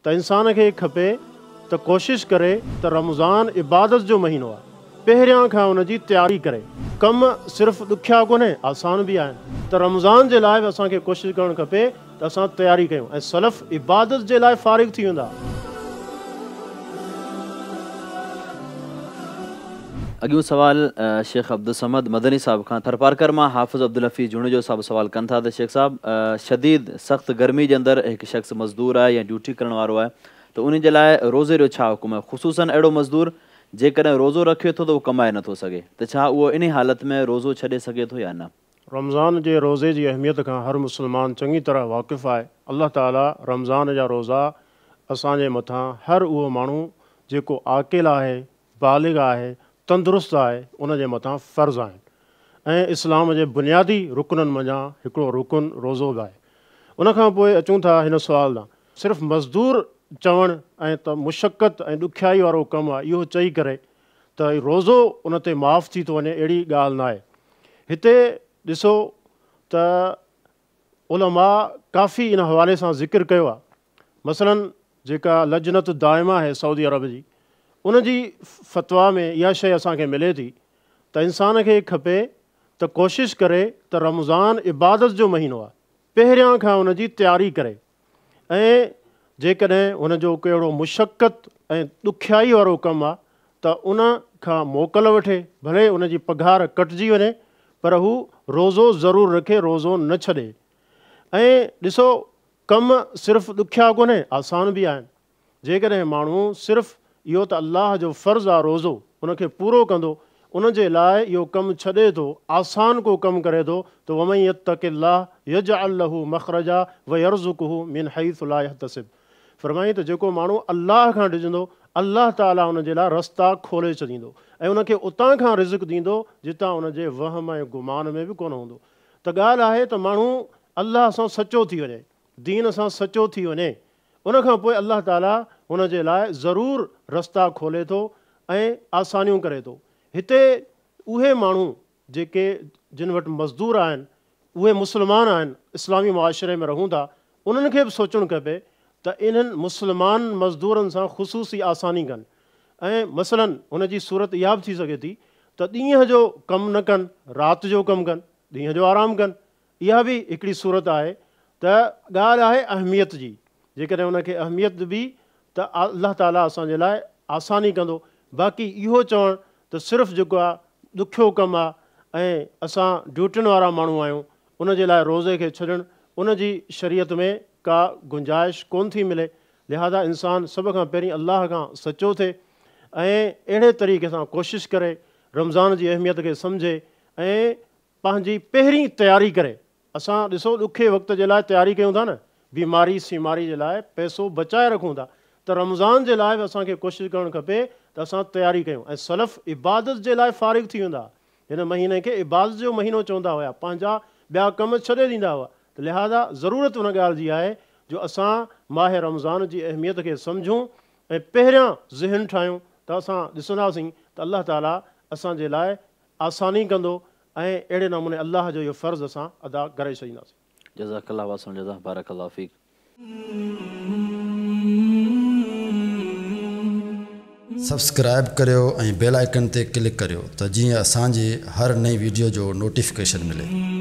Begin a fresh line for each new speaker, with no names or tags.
ته انسان کي کپي ته ڪوشش ڪري ته رمضان عبادت جو مهينو آهي، پهريان کان ان جي تياري ڪري. ڪم صرف ڏکيا ڪونهي، آسان به آهن ته رمضان جي لاء به اسان کي ڪوشش ڪرڻ کپي ته اسان تياري ڪيون ۽ سلف عبادت جي لاء فارغ ٿي ويندا.
اڳيون سوال شيخ عبدالصمد مدني صاحب کان ٿرپارڪر مان حافظ عبدالحفيظ جوڻيجو صاحب سوال ڪن ٿا ته شيخ صاحب شديد سخت گرمي جي اندر هڪ شخص مزدور آهي يا ڊيوٽي ڪرڻ وارو آهي ته انهي جي لاء روزي جو ڇا حڪم آهي خصوصا اهڙو مزدور جيڪڏهن روزو رکي ٿو ته اهو ڪمائي نٿو سگهي ته ڇا اهو انهي حالت ۾ روزو ڇڏي سگهي ٿو يا نه؟
رمضان جي روزي جي اهميت کان هر مسلمان چڱي طرح واقف آهي. الله تعالي رمضان جا روزا اسان جي مٿان هر اهو ماڻهو جيڪو عاقل آهي، بالغ آهي، تندرست آهي، ان جي مٿان فرض آهن ۽ اسلام جي بنيادي رڪنن منجهان هڪڙو رڪن روزو به آهي. ان کان پوء اچون ٿا هن سوال ڏانهن. صرف مزدور چوڻ ۽ ته مشقت ۽ ڏکيائي وارو ڪم آهي اهو چئي ڪري ته روزو ان تي معاف ٿي ٿو وڃي اهڙي ڳالهه ناهي. هتي ڏسو ته علماء ڪافي ان حوالي سان ذڪر ڪيو آهي. مثلاً جيڪا لجنة الدائمه آهي سعودي عرب جي ان جي فتويٰ ۾ اها شيء اسان کي ملي ٿي ته انسان کي کپي ته ڪوشش ڪري ته رمضان عبادت جو مهينو آهي پهريان کان ان جي تياري ڪري ۽ جيڪڏهن هن جو ڪو اهڙو مشقت ۽ ڏکيائي وارو ڪم آهي ته ان کان موڪل وٺي ڀلي ان جي پگهار ڪٽجي وڃي پر هو روزو ضرور رکي روزو نه ڇڏي ۽ ڏسو ڪم صرف ڏکيا ڪونهي آسان به آهن. جيڪڏهن ماڻهو صرف اهو ته الله جو فرض آ روزو ان کي پورو ڪندو ان جي لاء اهو ڪم ڇڏي ٿو آسان ڪو ڪم ڪري ٿو ته ومن يتق الله يجعل له مخرجا ويرزقه من حيث لا يحتسب فرمائين ته جيڪو ماڻهو الله کان ڊڄندو الله تعالي ان جي لاء رستا کولي ڇڏيندو ۽ ان کي اتان کان رزق ڏيندو جتان ان جي وهم ۽ گمان ۾ به ڪونه هوندو ته ڳالهه آهي ته ماڻهو الله سان سچو ٿي وڃي، دين سان سچو ٿي وڃي، ان کان پوء الله تعاليٰ هن جي لاء ضرور رستا کولي ٿو ۽ آسانيون ڪري ٿو. هتي اهي ماڻهو جيڪي جن وٽ مزدور آهن، اهي مسلمان آهن، اسلامي معاشري ۾ رهون ٿا، انهن کي به سوچڻ کپي ته انهن مسلمان مزدورن سان خصوصي آساني ڪن ۽ مثلاً هن جي صورت اها به ٿي سگهي ٿي ته ڏينهن جو ڪم نه ڪن، رات جو ڪم ڪن، ڏينهن جو آرام ڪن. اها به هڪڙي صورت آهي ته ڳالهه آهي اهميت جي، جيڪڏهن ان کي اهميت ڏبي ته الله تعاليٰ اسان جي لاء آساني ڪندو، باقي اهو چوڻ ته صرف جيڪو آهي ڏکيو ڪم آهي ۽ اسان ڊيوٽين وارا ماڻهو آهيون ان جي لاء روزي کي ڇڏڻ ان جي شريعت ۾ ڪا گنجائش ڪونه ٿي ملي، لهذا انسان سڀ کان پهرين الله کان سچو ٿئي ۽ اهڙي طريقي سان ڪوشش ڪري رمضان جي اهميت کي سمجهي ۽ پنهنجي پهرين تياري ڪري. اسان ڏسو ڏکي وقت جي لاء تياري ڪيون ٿا نه، بيماري سيماري جي لاء پئسو بچائي رکون ٿا ته رمضان جي لاء به اسان کي ڪوشش ڪرڻ کپي ته اسان تياري ڪيون ۽ سلف عبادت جي لاء فارغ ٿي ويندا ها. هن مهيني کي عبادت جو مهينو چوندا هيا، پنهنجا ٻيا ڪم ڇڏي ڏيندا هئا ته لهذا ضرورت ان ڳالهه جي آهي جو اسان ماهه رمضان جي اهميت کي سمجهون ۽ پهريان ذهن ٺاهيون ته اسان ڏسنداسين ته الله تعاليٰ اسان جي لاء آساني ڪندو ۽ اهڙي نموني الله جو اهو فرض اسان ادا ڪري ڇڏينداسين.
جزاڪ الله واحسن الجزاء بارڪ الله فيڪ.
سبسڪرائيب ڪريو ۽ بيل آئيڪن تي ڪلڪ ڪريو ته جيئن اسان جي هر نئين ويڊيو جو نوٽيفڪيشن ملي.